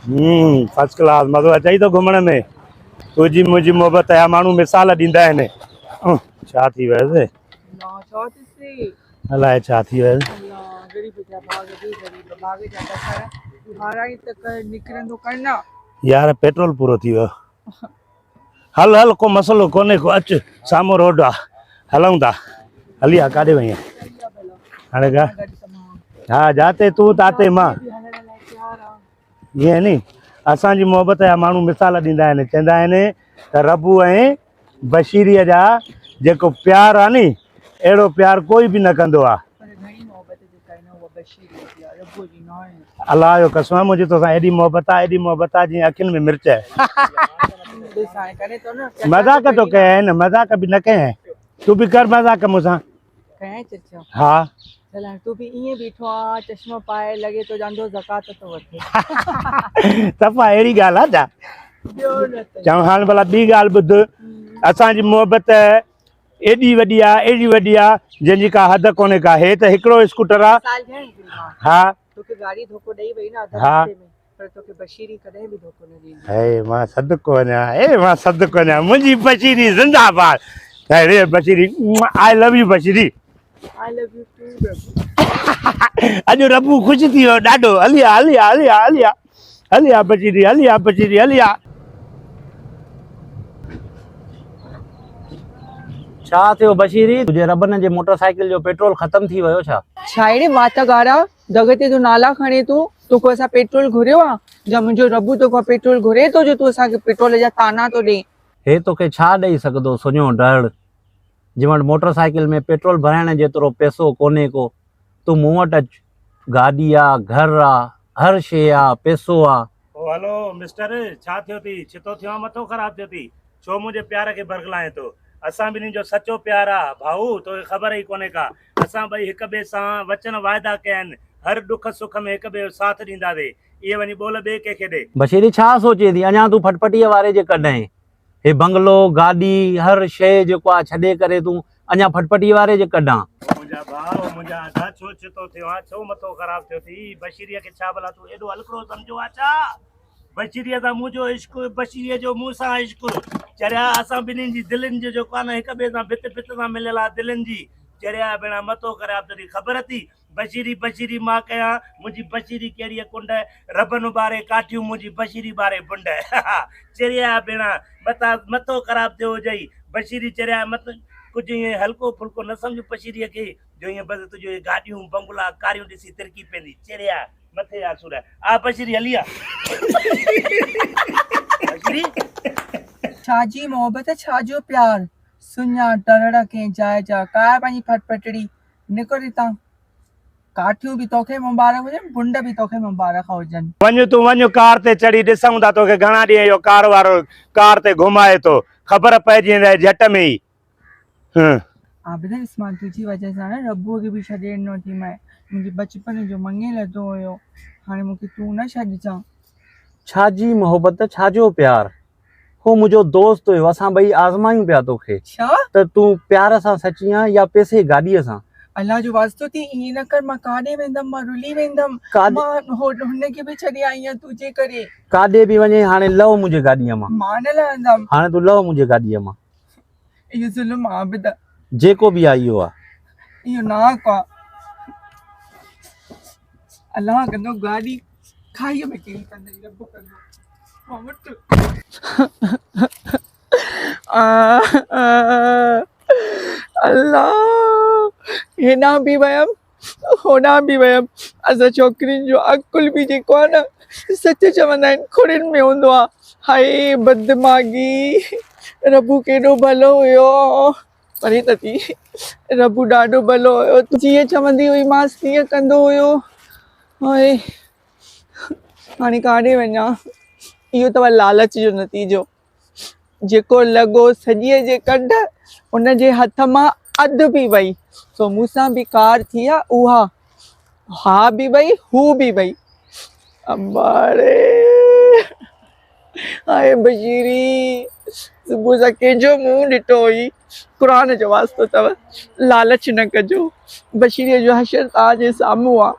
هم first class مزو اچئي ٿو گهمڻ ۾ تنهنجي منهنجي محبت جا ماڻهو مثال ڏيندا آهن. ڇا ٿي ويس؟ الائي ڇا ٿي ويس. يار پيٽرول پورو ٿي ويو. هل هل ڪو مسئلو ڪونهي ڪو اچ سامهون روڊ آ هلون ٿا هلي آ ڪاڏي وئين هاڻي ڪا ها جاتي تون تاتي مان ائين ني اسان جي محبت جا ماڻهو مثال ڏيندا آهن چوندا آهن ته ربو ۽ بشيريء جا جيڪو پيار آ ني اهڙو پيار ڪوئي به نه ڪندو آ. الله جو قسم آ منهنجي توسان ايڏي محبت آ ايڏي محبت آ جيئن اکين ۾ مرچ. مذاق ٿو ڪيان نه مذاق به نه ڪيان تون به ڪر مذاق مون سان. ڪيان چچا. ها. چل هاڻي تون به ائين بيٺو آ چشمو پائي لڳي ٿو جانجو زڪوات ٿو وٺي. صفا اهڙي ڳالهه آ ڇا؟ ٻيو نه ته. چون هاڻ ڀلا ٻي ڳالهه ٻڌ اسان جي محبت ايڏي وڏي آ ايڏي وڏي آ جنهن جي ڪا حد ڪونهي ڪا هي ته هڪڙو اسڪوٽر آ. مثال ڏيان هڪڙي مان. ها. توکي گاڏي ڌوڪو ڏئي وئي نه اڌ ها. رستي ۾ پر توکي بشيري ڪڏهن به ڌوڪو نه ڏيندي. هي مان صدقو وڃان هي مان صدقو وڃان منهنجي بشيري زنده باد هي Bashiri I love you Bashiri. I love you too ربو. اڄ ربو خوش ٿي ويو ڏاڍو هلي آ هلي آ هلي آ هلي آ هلي آ بشيري هلي آ بشيري هلي آ. ڇا ٿيو بشيري تنهنجي ربن جي موٽر سائيڪل جو پيٽرول ختم ٿي ويو ڇا؟ ڇا اڙي وات ڳاڙها دڳ تي تون نالا کڻين ٿو، توکان اسان پيٽرول گهريو آ جا منهنجو رب توکان پيٽرول گهري ٿو جو تون اسان کي پيٽرول جا طعنا ٿو ڏئين. هي توکي ڇا ڏئي سگهندو سڃو ڊهڙ، جنهن وٽ موٽر سائيڪل ۾ پيٽرول ڀرائڻ جيترو پئسو ڪونهي ڪو، تون مون وٽ اچ، گاڏي آ، گهر آ، هر شيء آ، پئسو آ. او هلو مسٽر، ڇا ٿيو ٿي، ڇتو ٿيو آن مٿو خراب ٿيو ٿي، ڇو منهنجي پيار کي برغلائين ٿو، اسان ٻنهي جو سچو پيار آ ڀائو، توکي خبر ئي ڪونهي ڪا، اسان ٻئي هڪ ٻئي سان وچن واعدا ڪيا آهن، هر ڏک سک ۾ هڪ ٻئي جو ساٿ ڏينداسين. اهي وڃي ٻول ٻئي ڪنهن کي ڏي. بشيري ڇا سوچين ٿي، اڃا تون ڦٽڦٽيء واري جي ڪڍ آهين. هي بنگلو، گاڏي، هر شيء جيڪو آ ڇڏي ڪري تون اڃا ڦٽڦٽيء واري جي ڪڍ آن. او منهنجا ڀاء، او منهنجا ادا، ڇو ڇتو ٿيو آن، ڇو مٿو خراب ٿيو ٿي؟ بشيريء کي ڇا ڀلا تون ايڏو هلڪڙو سمجهيو آ ڇا؟ بشيريء سان منهنجو عشق، بشيريء جو مون سان عشق. چريا، اسان ٻنهي جي دلين جو جيڪو آ نه هڪ ٻئي سان ڀت ڀت سان مليل آ دلين جي. چريا ڀيڻا متو خراب تڏي خبر ٿي بشيري بشيري مان ڪيان منهنجي بشيري ڪهڙيء ڪنڊ ربن ٻاري ڪاٺيون منهنجي بشيري ٻاري بنڊ چريا ڀيڻا متا مٿو خراب ٿيو هجئي بشيري چريا مت ڪجهه ائين هلڪو ڦلڪو نه سمجهه بشيريء کي جو ائين بس تنهنجو اهي گاڏيون بنگلا ڪاريون ڏسي ترڪي پيندي چريا مٿي آ سور آ بشيري هلي آ بشيري. ڇا جي محبت ڇا جو پيار سڃا ٽرڙ ڪنهن جاء جا ڪاهه پنهنجي ڦٽڦٽڙي نڪر هتان ڪاٺيون به توکي مبارڪ هجن بنڊ به توکي مبارڪ هجن. وڃ تون وڃ ڪار تي چڙهي ڏسون ٿا توکي گهڻا ڏينهن اهو ڪار وارو ڪار تي گهمائي ٿو خبر پئجي ويندي جهٽ ۾ ئي هن. عابده عثمان تنهنجي وجه سان نه ربوء کي به ڇڏي ڏنو ٿي مئي منهنجي بچپن جو مڱي لڌو هيو هاڻي مونکي تون نه ڇڏجان. ڇا جي محبت ڇا جو پيار. هو منهنجو دوست هيو اسان ٻئي آزمايون پيا توکي. ڇا؟ ته تون پيار سان سچي آن يا پئسي گاڏيء سان. الله جو واسطو ٿي ائين نه ڪر مان ڪاڏي ويندم مان رلي ويندم مان هن کي به ڇڏي آئي آهيان تنهنجي ڪري. ڪاڏي به وڃين هاڻي لهه منهنجي گاڏيء مان. مان نه لهندم. هاڻي تون لهه منهنجي گاڏيء مان. اهو ظلم آ عابده. جيڪو به آ اهو آ. اهو ناحق آ. الله ڪندو گاڏي کائيء ۾ ڪري پوندئي رب ڪندو. الله هيڏانهن به ويم هوڏانهن به ويم اسان ڇوڪرين جو عقل به جيڪو آهي نه سچ چوندا آهن کڙين ۾ هوندو آهي هاء بددماغي ربو ڪيڏو ڀلو هيو پري ته ٿي ربو ڏاڍو ڀلو هيو جيئن چوندي هئي مانس تيئن ڪندو هيو هاء هاڻي ڪاڏي وڃان؟ اهو اٿو لالچ جو نتيجو. جيڪو لڳو سڄيء جي ڪنڍ، ان جي هٿ مان اڌ به وئي. سو مون سان به ڪار ٿي آ اها. ها به وئي، هو به وئي. اماڙي! هاء بشيري! صبح سان ڪنهن جو منهن ڏٺو هئي؟ قرآن جو واسطو اٿو، لالچ نه ڪجو. بشيريء جو حشر توهان جي سامهون آ.